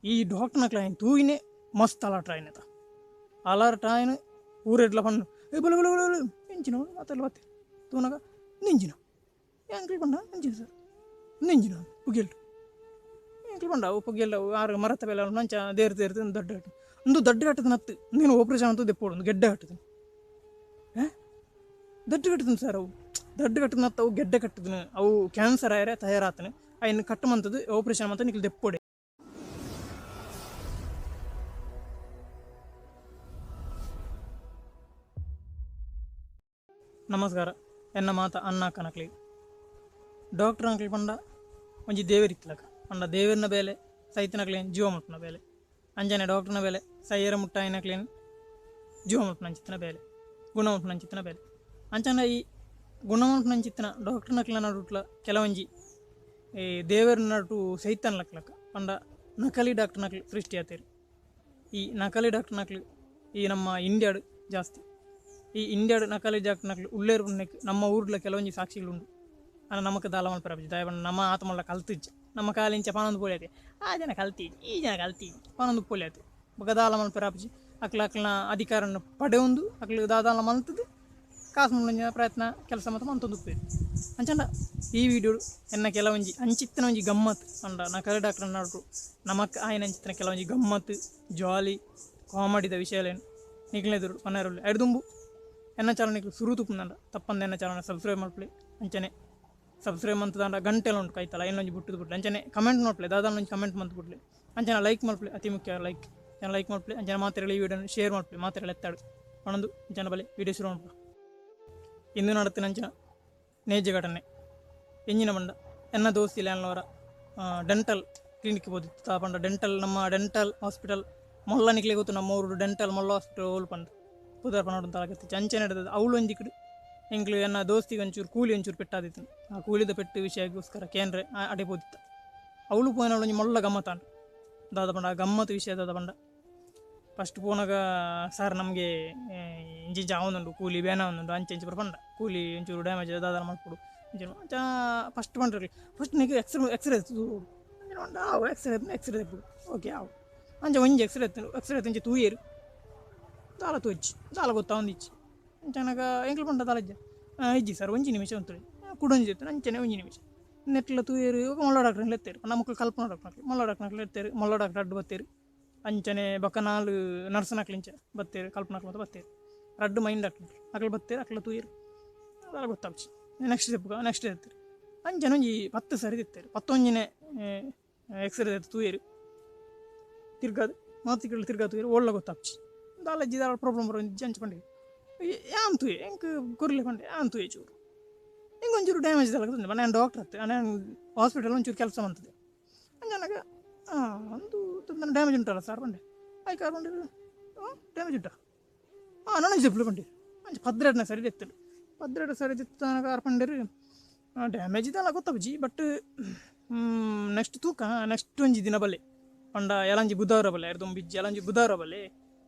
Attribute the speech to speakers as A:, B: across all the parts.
A: ಈ ಡಾಕ್ಟರ್ನಕ್ಲೆ ತೂಯಿನೇ ಮಸ್ತ್ alert ಆಯಿನತ alert ಆಯ್ನ ಊರೆಡ್ಲ ಪಣ್ಣು ಏ ಬಲ ಬಲ ಬಲ ಬಲ ಎಂಚಿನ ಮಾತೆಲ್ಲ ಬತ್ತೆ ತೂನಗ ನಿಂಜಿನ ಎಂಕ್ಲು ಪಂಡ ಅಂಚಿನ ಸರ್ ನಿಂಜಿನ ಪುಗೆಲ್ಡು ಎಂಕ್ಲು ಪಂಡ ಅವು ಪುಗೆಲ್ಲ ಆರು ಮರತ ಬೇಲೆ ನಂಚ ದೇರ್ ದೇರ್ ದೊಡ್ಡ ಕಟ್ಟು ಒಂದು ದೊಡ್ಡ ಕಟ್ಟದ ನತ್ತು ನೀನು ಆಪರೇಷನ್ ಅಂತ ದೆಪ್ಪೋಡು ಒಂದು ಗೆಡ್ಡೆ ಕಟ್ಟದ ದಡ್ಡು ಕಟ್ಟದನ್ ಸರ್ ಅವು ದಡ್ಡು ಕಟ್ಟದ ನತ್ತು ಅವು ಗೆಡ್ಡೆ ಕಟ್ಟದನು ಅವು ಕ್ಯಾನ್ಸರ್ ಆಯರೆ ತಯಾರಾತನು ಅಯ್ಯನ್ ಕಟ್ಟುಮಂತದ್ದು ಆಪರೇಷನ್ ಮಂತ ನಿಕ್ಲು ದೆಪ್ಪೋಡೆ. ನಮಸ್ಕಾರ, ಎನ್ನ ಮಾತ ಅನ್ನ ಕನಕ್ಲಿ. ಡಾಕ್ಟರ್ ಅಂಕ್ಲ್ ಪಂಡ ಒಂಜಿ ದೇವರಿತ್ತಲಕ ಪಂಡ ದೇವರನ ಬೇಲೆ ಸೈತನಕ್ಲೇನ್ ಜೀವ ಮುಟ್ಟುನ ಬೇಲೆ, ಅಂಜನೆ ಡಾಕ್ಟರ್ನ ಬೇಲೆ ಸೈಯರ ಮುಟ್ಟಾಯಿನಕ್ಲೇನ್ ಜೀವ ಮುಟ್ಟುನಂಚಿತ್ತಿನ ಬೇಲೆ, ಗುಣ ಮುಟ್ಟುನಂಚಿತ್ತಿನ ಬೇಲೆ. ಅಂಚನೆ ಈ ಗುಣ ಮುಟ್ಟುನಂಚಿತ್ತಿನ ಡಾಕ್ಟರ್ನಕ್ಲ ನಡುಟ್ಲ ಕೆಲವೊಂಜಿ ಈ ದೇವರ ನಡು ಸೈತನ್ ಲಕ್ಲಕ ಪಂಡ ನಕಲಿ ಡಾಕ್ಟರ್ನಕ್ಲು ಸೃಷ್ಟಿ ಆತೇರು. ಈ ನಕಲಿ ಡಾಕ್ಟರ್ನಕ್ಲು ಈ ನಮ್ಮ ಇಂಡಿಯಾಡು ಜಾಸ್ತಿ. ಈ ಇಂಡಿಯಾಡು ನಕಲಿ ಡಾಕ್ಟರ್ನಕ್ಲು ಉಳ್ಳೇರು ಪುಣ್ಯಕ್ಕೆ ನಮ್ಮ ಊರ್ಲ ಕೆಲವೊಂಜಿ ಸಾಕ್ಷಿಗಳುಂಡು. ಅನ ನಮಕ್ ದಾಲ ಮಲ್ಪೆರ ದಯಪಂಡ ನಮ್ಮ ಆತಮಲ್ಲ ಕಲ್ತಿಜ್ಜ ನಮ್ಮ ಕಾಲಿಂಚ ಪನೊಂದು ಪೋಲಿ ಆತೆ ಆ ಜನ ಕಲ್ತಿಜ್ಜಿ ಈ ಜನ ಕಲ್ತಿಜ್ಜಿ ಪನೊಂದು ಪೋಲಿ ಆತೆ ಬೊಕ ದಾಲ ಮಲ್ಪೆರ ಆಪುಜಿ. ಅಕ್ಲ ಅಕ್ಲನ ಅಧಿಕಾರನ ಪಡೆಯೊಂದು ಅಕ್ಲು ದಾದಾಲ ಮಲ್ತದು ಕಾಸು ಮುಲ್ಲಂಜಿನ ಪ್ರಯತ್ನ ಕೆಲಸ ಮಾತ್ರ ಮಂತೊಂದು ಉಪ್ಪೇರು. ಅಂಚಂಡ ಈ ವಿಡಿಯೋ ಎನ್ನ ಕೆಲವೊಂಜಿ ಅಂಚಿತ್ತಿನ ಒಂಜಿ ಗಮ್ಮತ್ ಪಂಡ ನಕಲಿ ಡಾಕ್ಟರ್ ನಡು ನಮಕ್ ಆಯ್ನ ಅಂಚಿತ್ತಿನ ಕೆಲವೊಂಜಿ ಗಮ್ಮತ್ ಜಾಲಿ ಕಾಮಿಡಿದ ವಿಷಯಲೇನು ನಿಕ್ಲೆದುರು ಪನ್ನರುಳ್ಳಿ ಎಡ್ದುಂಬು ಎನ್ನ ಚಾನಲ್ ನಿಕ್ಲು ಸುರು ತುಪ್ಪುಂದಂಡ ತಪ್ಪಂದ ಎನ್ನ ಚಾನಲ್ ಸಬ್ಸ್ಕ್ರೈಬ್ ಮಲ್ಪುಲೆ. ಅಂಚನೆ ಸಬ್ಸ್ಕ್ರೈಬ್ ಮಂತದಾಂಡ ಗಂಟೆಲ ಉಂಟು ಕೈತಲ ಐನೊಂಜಿ ಬುಟ್ಟುದು ಬುಡ್ಲೆ. ಅಂಚನೆ ಕಮೆಂಟ್ ನೋಡ್ಲೆ ದಾದಾನ ಒಂಜಿ ಕಮೆಂಟ್ ಮಂತ್ ಬುಡ್ಲೆ. ಅಂಚನೆ ಲೈಕ್ ಮಲ್ಪುಲೆ, ಅತಿ ಮುಖ್ಯ ಲೈಕ್ ಜನ ಲೈಕ್ ಮಲ್ಪುಲೆ. ಅಂಚನೆ ಮಾತೆರ್ಲ ಈ ವಿಡಿಯೋನ ಶೇರ್ ಮಲ್ಪುಲೆ, ಮಾತೆರ್ಲ ಎತ್ತಾಡು ಪನೊಂದು ಅಂಚನೆ ಬಲೆ ವಿಡಿಯೋ ಶುರು ಮಲ್ಪುಲ. ಇಂದು ನಡತಿನ ಅಂಚಿನ ನೇಜ ಘಟನೆ ಎಂಜಿನ ಬಂಡ ಎನ್ನ ದೋಸ್ತಿ ಲ್ಯಾನ್ಲವರ ಡೆಂಟಲ್ ಕ್ಲಿನಿಕ್ ಬೋದಿತ್ತು. ಪಂಡ ಡೆಂಟಲ್ ನಮ್ಮ ಡೆಂಟಲ್ ಹಾಸ್ಪಿಟಲ್ ಮೊಲ್ಲ ನಿಕ್ಲೆ ಗೊತ್ತು ನಮ್ಮ ಊರು ಡೆಂಟಲ್ ಮೊಲ್ಲ ಹಾಸ್ಪಿಟಲ್ ಓಲ್ ಪಂಡ ಪುದರ್ ಪನೋಡು ತಲಕತ್ತಿ ಅಂಚನೆ ನಡ್ದದ ಅವಳು ಒಂಜಿ ಎಂಕ್ಲು ಎನ್ನ ದೋಸ್ತಿಗೆ ಒಂಚೂರು ಕೂಲಿ ಒಂಚೂರು ಪೆಟ್ಟಾದಿತ್ತು. ಆ ಕೂಲಿದ ಪೆಟ್ಟು ವಿಷಯಕ್ಕೋಸ್ಕರ ಕೇಂದ್ರ ಅಡೆ ಪೋದಿತ್ತ. ಅವಳು ಪೋಯಿನವಳು ಒಂಜಿ ಮೊಲ್ಲ ಗಮ್ಮತ್ತಾಂಡು ದಾದ ಪಂಡ ಆ ಗಮ್ಮತ್ತು ವಿಷಯ ದಾದ ಪಂಡ ಫಸ್ಟ್ ಪೋನಾಗ ಸರ್ ನಮಗೆ ಇಂಚಿಂಚ ಆವೊಂದುಂಡು ಕೂಲಿ ಬೇನ ಒಂದುಂಡು ಅಂಚೆ ಇಂಚೆ ಪೂರ ಪಂಡ ಕೂಲಿ ಒಂಚೂರು ಡ್ಯಾಮೇಜ್ ದಾದಾಲ ಮಲ್ಪೊಡು ಅಂಚೆ ಅಂಚ ಫಸ್ಟ್ ಪಂಡ್ರಿ ಫಸ್ಟ್ ನಿಕ್ ಎಕ್ಸ್ರೇ ಎಕ್ಸ್ರೇ ಪಂಡ ಆವು ಎಕ್ಸ್ರೇ ಎಕ್ಸ್ರೇ ತೆಪ್ಪುಡು ಓಕೆ ಆವು ಅಂಚ ಒಂಜಿ ಎಕ್ಸ್ರೇ ಎತ್ತುಂಡು ಎಕ್ಸ್ರೇ ಇಂಚೆ ತೂಯೆರು ದಾಲ ತೋಜಿ ದಾಲ ಗೊತ್ತಾವೊಂದಿಜ್ಜಿ ಅಂಚನಗ ಎಂಕ್ಲು ಪಂಡ ದಾಲ ಇಜ್ಜ ಇಜ್ಜಿ ಸರ್ ಒಂಜಿ ನಿಮಿಷ ಉಂತುಳಿ ಕುಡೊಂಜಿ ಎತ್ತುಂಡು ಅಂಚನೆ ಒಂಜಿ ನಿಮಿಷ ನೆಟ್ಲ ತೂಯೆರು ಮೊಲ್ಲ ಡಾಕ್ಟರ್ ಎತ್ತೇರು ನಮಕ್ ಕಲ್ಪನಾ ಡಾಕ್ಟರ್ ಮೊಲ್ಲ ಡಾಕ್ಟರ್ ಎತ್ತೇರು ಮೊಲ್ಲ ಡಾಕ್ಟರ್ ಅಡ್ಡು ಬತ್ತೇರು ಅಂಚನೆ ಬೊಕ್ಕ ನಾಲ್ ನರ್ಸ್ನಕ್ಲು ಇಂಚ ಬತ್ತೇರು ಕಲ್ಪನಾಕ್ಲು ಮಾತ ಬತ್ತೇರು ರಡ್ಡು ಮೈನ್ ಡಾಕ್ಟರ್ ಅಕ್ಲು ಬತ್ತೇರು ಅಕ್ಲ ತೂಯೆರು ದಾಲ ಗೊತ್ತಾಪುಜಿ ನೆಕ್ಸ್ಟ್ ಸ್ಟೆಪ್ ನೆಕ್ಸ್ಟ್ ಎತ್ತೇರು ಅಂಚನೆ ಒಂಜಿ 10 ಸರಿ ತೆತ್ತೇರು ಪತ್ತೊಂಜಿನೇ ಎಕ್ಸ್ರೇ ಎತ್ತು ತೂಯೆರು ತಿರ್ಗಾದು ಮಾತಿಗಳು ತಿರ್ಗಾ ತೂಯೆರು ಓಳ್ಳ ಗೊತ್ತಾಪುಜಿ ದಾಲ ಇಜ್ಜಿ ದಾಲ ಪ್ರಾಬ್ಲಮ್ ಬರೋ ಅಂಚ ಪಂಡೆ ಯಾನ್ ತೂಯೆ ಎಂಕ್ ಕೊರ್ಲೆ ಪಂಡೆ ಯಾನ್ ತೂಯೆ ಚೂರು ಎಂಕ್ ಒಂಚೂರು ಡ್ಯಾಮೇಜ್ ದಾಲ ಗೊತ್ತುಂಡು ನಾನು ಡಾಕ್ಟರ್ ಅತ್ತೆ ನಾನು ಹಾಸ್ಪಿಟಲ್ ಒಂಚೂರು ಕೆಲಸ ಮಂತದೆ ಅಂಚನಗ ಒಂದು ಡ್ಯಾಮೇಜ್ ಉಂಟಲ್ಲ ಸರ್ ಪಂಡೆ ಐಕಾರ್ ಪಂಡೆ ಡ್ಯಾಮೇಜ್ ಉಂಟಾ ಹಾಂ ನನಗೆ ಜಪ್ಲು ಪಂಡೆ ಅಂಚ 12ನೇ ಸರಿ ಎತ್ತಲು 12 ಸರಿ ಎತ್ತನಗ ಆರ್ ಪಂಡೇರು ಡ್ಯಾಮೇಜ್ ಇದೆಲ್ಲ ಗೊತ್ತಾಪುಜಿ ಬಟ್ ನೆಕ್ಸ್ಟ್ ತೂಕ ನೆಕ್ಸ್ಟ್ ಒಂಜಿ ದಿನ ಬಲ್ಲೆ ಪಂಡ ಎಲಂಜಿ ಬುಧವಾರ ಬಲ್ಲೆ ಎರ್ದೊಂಬ ಇಜ್ಜಿ ಎಲಂಜಿ ಬುಧವಾರ ಬಲ್ಲೆ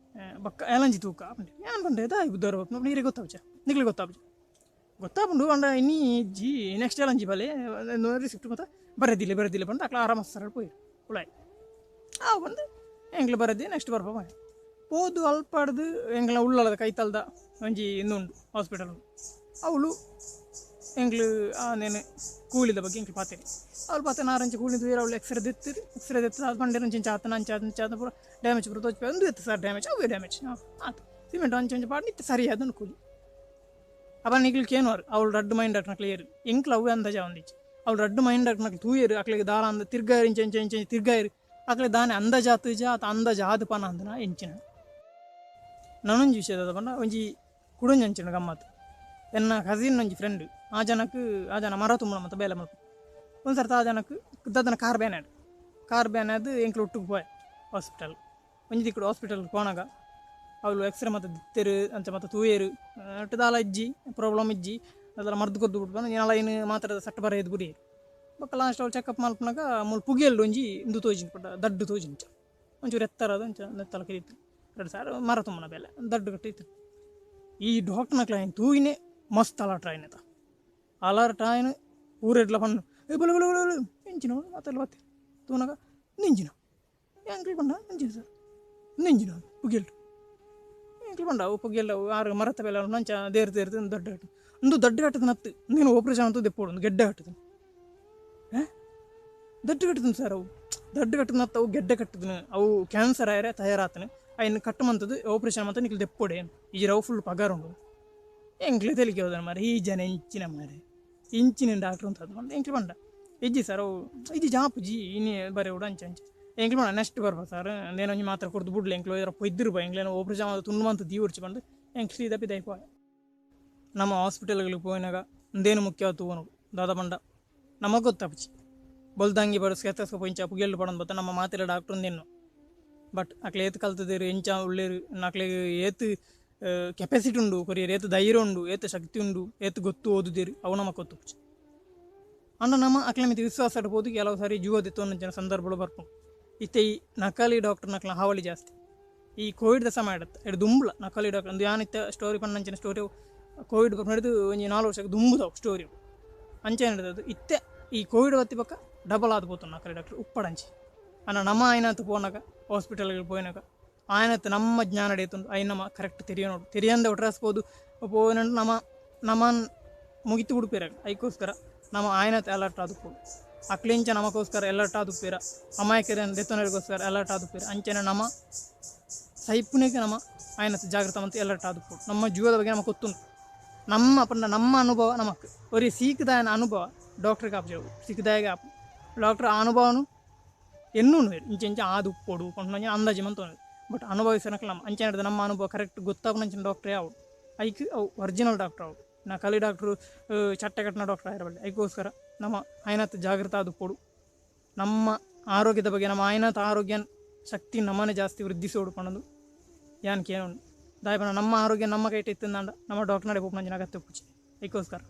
A: ಬೊಕ್ಕ ಎಲಂಜಿ ತೂಕ ಪಂಡೆ ಯಾನ್ ಪಂಡೆ ದಾಯಿ ಬುಧವಾರ ಬಪ್ಪುನ ನೀರೇ ಗೊತ್ತಾಪುಜ ನಿಕ್ಲೆ ಗೊತ್ತಾಪುಜ ಗೊತ್ತಾಪುಂಡು ಪಂಡ ಇನ್ನಿ ಇಜ್ಜಿ ನೆಕ್ಸ್ಟ್ ಎಲಂಜಿ ಬಲ್ಲೆ ರಿಸಿಪ್ಟ್ ಮಾತ ಬರೆದಿಲ್ಲ ಬರೆದಿಲ್ಲ ಪಂಡ ಅಕ್ಲ ಆರಾಮ ಸರ್ ಪೋಯಿರು ಉಳಾಯಿ ಆ ಬಂದು ಎಂಕ್ಲು ಬರೆದಿ ನೆಕ್ಸ್ಟ್ ಬರ್ಪ ಪೋದು ಅಲ್ಪಾಡ್ದು ಎಂಕ್ಲ ಉಳ್ಳಾಲದ ಕೈತಲ್ದ ಒಂಜಿ ಇಂದುಂಡು ಹಾಸ್ಪಿಟಲ್ ಉಂಡು ಅವಳು ಎಂಕ್ಲು ನೇನು ಕೂಲಿದ ಬಗ್ಗೆ ಎಂಕ್ಲು ಪಾತೇರಿ ಅವಳು ಪಾತೆ ನಾರಂಚ ಕೂಲಿ ತೂಯೆರ್ ಅವಳು ಎಕ್ಸ್ರೇ ದೆತ್ತಿರು ಎಕ್ಸ್ರೇ ದೆತ್ತದ ಅದು ಪಂಡೇರು ಅಂಚ ಆತನ ಅಂಚ ಅಂಚ ಆತನ ಪೂರ ಡ್ಯಾಮೇಜ್ ಪೂರ ತೋಚ್ಪೆ ಒಂದು ಎತ್ತು ಸರ್ ಡ್ಯಾಮೇಜ್ ಅವೇ ಡ್ಯಾಮೇಜ್ ಆತು ಸಿಮೆಂಟ್ ಅಂಚ ಅಂಚ ಪಾಡ್ ಇತ್ತು ಸರಿ ಅದನ್ನು ಕೂಲಿ ಅಪ್ಪ ನಿಕ್ಲು ಕೇನುವಾರು ಅವಳು ರಡ್ಡು ಮೈಂಡ್ ಡಾಕ್ಟರ್ನ ಕ್ಲಿಯರ್ ಎಂಕ್ಲು ಅವೇ ಅಂದಾಜ ಒಂದಿಚ್ಚಿ ಅವಳು ರಡ್ಡು ಮೈಂಡ್ ಡಾಕ್ಟರ್ನ ತೂಯೆರು ಅಕ್ಲಿಗೆ ದಾಲ ಅಂದ ತಿರ್ಗಾಯರು ಇಂಚ ಇಂಚ ಇಂಚ ತಿರ್ಗಾಯರು ಅಕ್ಲೆ ದಾನೆ ಅಂದಾಜಾತು ಜಾ ಆತ ಅಂದಾಜು ಆದು ಪನ ಅಂದನ ಎಂಚಿನ ನನೊಂಜಿ ವಿಷಯ ದಾದ ಪಂಡ ಒಂಜಿ ಕುಡೊಂಜಿ ಅಂಚಿನ ಗಮ್ಮತ್ತು ಎನ್ನ ಕಸಿನ್ ಒಂಜಿ ಫ್ರೆಂಡ್ ಆ ಜನಕ್ಕೆ ಆ ಜನ ಮರ ತುಂಬುನ ಮತ್ತು ಬೇಲೆ ಮಲ್ಪ ಒಂದು ಸರ್ತಿ ಆ ಜನಕ್ಕೆ ದಾದನ ಕಾರ್ ಬ್ಯಾನ್ ಆಯ್ತು ಕಾರ್ ಬ್ಯಾನ್ ಆದ್ ಎಂಕ್ಲು ಒಟ್ಟುಗೆ ಪೋಯೆ ಹಾಸ್ಪಿಟಲ್ ಒಂಜಿ ದಿಕ್ಕಡು ಹಾಸ್ಪಿಟಲ್ ಪೋನಾಗ ಅವಳು ಎಕ್ಸ್ರೇ ಮತ್ತು ದಿತ್ತೇರು ಅಂಚ ಮತ್ತು ತೂಯೇರು ಒಟ್ಟು ದಾಲ ಇಜ್ಜಿ ಪ್ರಾಬ್ಲಮ್ ಇಜ್ಜಿ ಅದೆಲ್ಲ ಮದ್ದು ಕೊದ್ದು ಬಿಟ್ಟು ಬಂದು ಏನೆಲ್ಲ ಏನು ಮಾತ್ರ ಸಟ್ಟ ಬರ ಎದ್ದು ಬುಡಿ ಬೊಕ್ಕ ಲಾಸ್ಟ್ ಅವಳು ಚೆಕಪ್ ಮಲ್ಪನಾಗ ಮೂಲು ಪುಗೆಲ್ಡು ಒಂಜಿ ಇಂದು ತೋಜಿನ ಪಂಡ ದಡ್ಡು ತೋಜಿಂಚ ಒಂಚೂರು ಎತ್ತರ ಅದು ಅಂಚ ನೆತ್ತಲ ಕರೀತು 2 ಸಾವಿರ ಮರ ತುಂಬುನ ಬೇಲೆ ದಡ್ಡು ಕಟ್ಟಿತ್ತು. ಈ ಡಾಕ್ಟರ್ನಕ್ಲೆ ತೂಯಿನೇ ಮಸ್ತ್ ಅಲರ್ಟ್ ಆಯ್ನತ ಅಲರ್ಟ್ ಆಯ್ನ ಊರೆಡ್ಲ ಪಣ್ಣು ಏ ಬಲ ಬಲ ಬಲ ಎಂಚಿನ ಮಾತೆಲ್ಲ ಬತ್ತೆ ತೂನಗ ನಿಂಜಿನ ಎಂಕ್ಲು ಪಂಡ ಅಂಚಿನ ಸರ್ ಇಂದು ಇಂಚಿನ ಪುಗೆಲ್ಡು ಎಂಕ್ಲು ಪಂಡ ಅವು ಪುಗೆಲ್ಲ ಆರು ಮರತ ಬೇಲೆ ಅಂಚ ದೇರ್ ದೇರ್ದು ದೊಡ್ಡ ಕಟ್ಟು ಒಂದು ದೊಡ್ಡ ಕಟ್ಟದ ನತ್ತು ನೀನು ಆಪರೇಷನ್ ಅಂತ ದೆಪ್ಪೋಡು ಒಂದು ಗೆಡ್ಡೆ ಕಟ್ಟದ ದೊಡ್ಡ ಕಟ್ಟದನ್ ಸರ್ ಅವು ದೊಡ್ಡ ಕಟ್ಟದ ಅವು ಗೆಡ್ಡೆ ಕಟ್ಟದನು ಅವು ಕ್ಯಾನ್ಸರ್ ಆಯರೆ ತಯಾರಾತನು ಅಯ್ನ ಕಟ್ಟು ಮಂತದ್ದು ಆಪರೇಷನ್ ಮಂತ ನಿಕ್ಲು ದೆಪ್ಪೊಡೆ ಈ ರವು ಫುಲ್ ಪಗಾರ ಉಂಡು ಎಂಕ್ಲೆ ತೆಲಿಕೆ ಹೋದನ ಮಾರೆ ಈ ಜನ ಇಂಚಿನ ಮಾರೆ ಇಂಚಿನ ಡಾಕ್ಟ್ರ್ ಅಂತ ಅದು ಎಂಕ್ಲು ಪಂಡ ಇಜ್ಜಿ ಸರ್ ಅವು ಇಜ್ಜಿ ಜಾಪುಜಿ ಇನಿ ಬರೆ ಉಡು ಅಂಚ ಅಂಚ ಎಂಕ್ಲು ಪಂಡ ನೆಕ್ಸ್ಟ್ ಬರ್ಪ ಸರ್ ನೇನೊಂಜಿ ಒಂಜಿ ಮಾತ್ರ ಕೊರ್ದು ಬುಡ್ಲೆ ಎಂಕ್ಲು ಇದರ ಪೊಯ್ದಿರು ಬಾ ಎಂಕ್ಲೇನ ಆಪರೇಷನ್ ಅದು ತುಂಡು ಮಂತ ದೀವರ್ಚಿ ಬಂದು ಎಂಕ್ಲು ಸೀದಾ ಪಿದಾಯಿ ಪೋಯ. ನಮ್ಮ ಹಾಸ್ಪಿಟಲ್ಗಳಿಗೆ ಪೋಯಿನಾಗ ಉಂದೇನು ಮುಖ್ಯ ತೂವನು ದಾದ ಪಂಡ ನಮಗೆ ಗೊತ್ತಾಪುಜಿ ಬೊಲ್ದಂಗಿ ಬರೋ ಸ್ಟೆಥೋಸ್ಕೋಪ್ ಇಂಚ ಪುಗೆಲ್ಡು ಪಡೊಂದು ಬತ್ತ ನಮ್ಮ ಮಾತೆಲ್ಲ ಡಾಕ್ಟ್ರ್ ಉಂದೆನ್ನು ಬಟ್ ಅಕ್ಲೆ ಏತ್ ಕಲ್ತದೇರು ಎಂಚ ಉಳ್ಳೇರು ಅಕ್ಲೆಗ್ ಏತ್ ಕೆಪಾಸಿಟಿ ಉಂಡು ಕೊರಿಯರ್ ಏತ್ ಧೈರ್ಯ ಉಂಡು ಏತ್ ಶಕ್ತಿ ಉಂಡು ಏತ್ ಗೊತ್ತು ಓದುದೇರು ಅವು ನಮಕ್ ಗೊತ್ತುಪುಜಿ. ಅಂಡ ನಮ್ಮ ಅಕ್ಲೆ ಮಿತ್ತ್ ವಿಶ್ವಾಸ ಇಡ್ಬೋದು ಕೆಲವು ಸಾರಿ ಜೀವ ದೆತ್ತೊಂಚಿನ ಸಂದರ್ಭಗಳು ಬರ್ಪುಂಡು. ಇತ್ತೆ ಈ ನಕಲಿ ಡಾಕ್ಟರ್ನಕ್ಲ ಹಾವಳಿ ಜಾಸ್ತಿ ಈ ಕೋವಿಡ್ ದ ಸಮಯ ಇಡತ್ತೆ ಎಡ್ ದುಂಬುಲ ನಕಲಿ ಡಾಕ್ಟರ್ ಒಂದು ಯಾನಿತ್ತ ಸ್ಟೋರಿ ಪನ್ನಂಚಿನ ಸ್ಟೋರಿ ಕೋವಿಡ್ ಬರ್ಪುನೆಡ್ದು ಒಂಜಿ 4 ವರ್ಷಕ್ಕೆ ದುಂಬುದವು ಸ್ಟೋರಿ ಅಂಚ ನಡದದು. ಇತ್ತೆ ಈ ಕೋವಿಡ್ ಬತ್ತಿ ಬೊಕ್ಕ ಡಬಲ್ ಆದ್ ಪೋತುಂಡು ನಕಲಿ ಡಾಕ್ಟರ್ ಉಪ್ಪಡಂಚಿ. ಅಂಡ ನಮ ಆಯ್ನಾತ್ ಪೋನಗ ಹಾಸ್ಪಿಟಲ್ಗೆ ಪೋಯಿನಾಗ ಆಯ್ನತ್ ನಮ್ಮ ಜ್ಞಾನ ಡೇತುಂಡು ಐನ್ ನಮ ಕರೆಕ್ಟ್ ತೆರಿಯನೋಡು ತೆರಿಯಂದೆ ಒಟ್ರಾಸ್ಪೋದು ಪೋಯಿನ ನಮ ನಮನ್ ಮುಗಿತು ಉಡುಪೇರ ಐಕೋಸ್ಕರ ನಮ ಆಯ್ನತ್ ಅಲರ್ಟ್ ಆದುಪ್ಪೊಡು ಅಕ್ಲೆಂಚ ನಮಕೋಸ್ಕರ ಅಲರ್ಟ್ ಆದುಪ್ಪೇರ ಅಮಾಯಕರನ್ ದೆತ್ತೊನರಿಗೋಸ್ಕರ ಅಲರ್ಟ್ ಆದುಪ್ಪೇರ ಅಂಚನೆ ನಮ ಸೈಪುನೆಗೆ ನಮ ಆಯ್ನತ್ ಜಾಗ್ರತೆ ಮಂತ್ ಅಲರ್ಟ್ ಆದುಪ್ಪೊಡು. ನಮ್ಮ ಜೀವದ ಬಗ್ಗೆ ನಮಕ್ ಗೊತ್ತುಂಡು ನಮ್ಮ ಪಂಡ ನಮ್ಮ ಅನುಭವ ನಮಕ್ ಒರಿ ಸೀಕ್ದಾಯನ ಅನುಭವ ಡಾಕ್ಟ್ರಿಗೆ ಆಪುಜಿ ಸೀಕ್ದಾಯಗೆ ಆಪು ಡಾಕ್ಟ್ರ್ ಆ ಅನುಭವನು ಎನ್ನುನು ಇಂಚ ಇಂಚ ಆದುಪ್ಪೊಡು ಪಂಡ ಅಂದಾಜು ಮಂತೊನು ಬಟ್ ಅನುಭವಿಸನಕ್ಲ ನಮ್ಮ ಅಂಚನೆ ಹಿಡ್ದು ನಮ್ಮ ಅನುಭವ ಕರೆಕ್ಟ್ ಗೊತ್ತಾಪುನಂಚಿನ ಡಾಕ್ಟ್ರೇ ಅವು ಐಕ್ ಅವು ಒರಿಜಿನಲ್ ಡಾಕ್ಟ್ರ್ ಅವು ನಕಲಿ ಡಾಕ್ಟ್ರು ಚಟ್ಟೆ ಕಟ್ಟಿನ ಡಾಕ್ಟ್ರ್ ಆಗಿರಬಲ್ಲ. ಐಕೋಸ್ಕರ ನಮ್ಮ ಆಯ್ನತ್ ಜಾಗೃತ ಆದುಪ್ಪೊಡು. ನಮ್ಮ ಆರೋಗ್ಯದ ಬಗ್ಗೆ ನಮ್ಮ ಆಯ್ನತ್ ಆರೋಗ್ಯ ಶಕ್ತಿ ನಮ್ಮನೆ ಜಾಸ್ತಿ ವೃದ್ಧಿಸೋಡು ಪಂಡೊಂದು ಯಾನ್ ಕೇನೊಂಡು ದಾಯೆ ಪಂಡ ನಮ್ಮ ಆರೋಗ್ಯ ನಮ್ಮ ಕೈಟ್ ಇತ್ತಿಂದಾಂಡ ನಮ್ಮ ಡಾಕ್ಟರ್ ನಡೆ ಪೋಪುನಂಚಿನ ಅಗತ್ಯ ಉಪ್ಪುಜಿ. ಐಕೋಸ್ಕರ.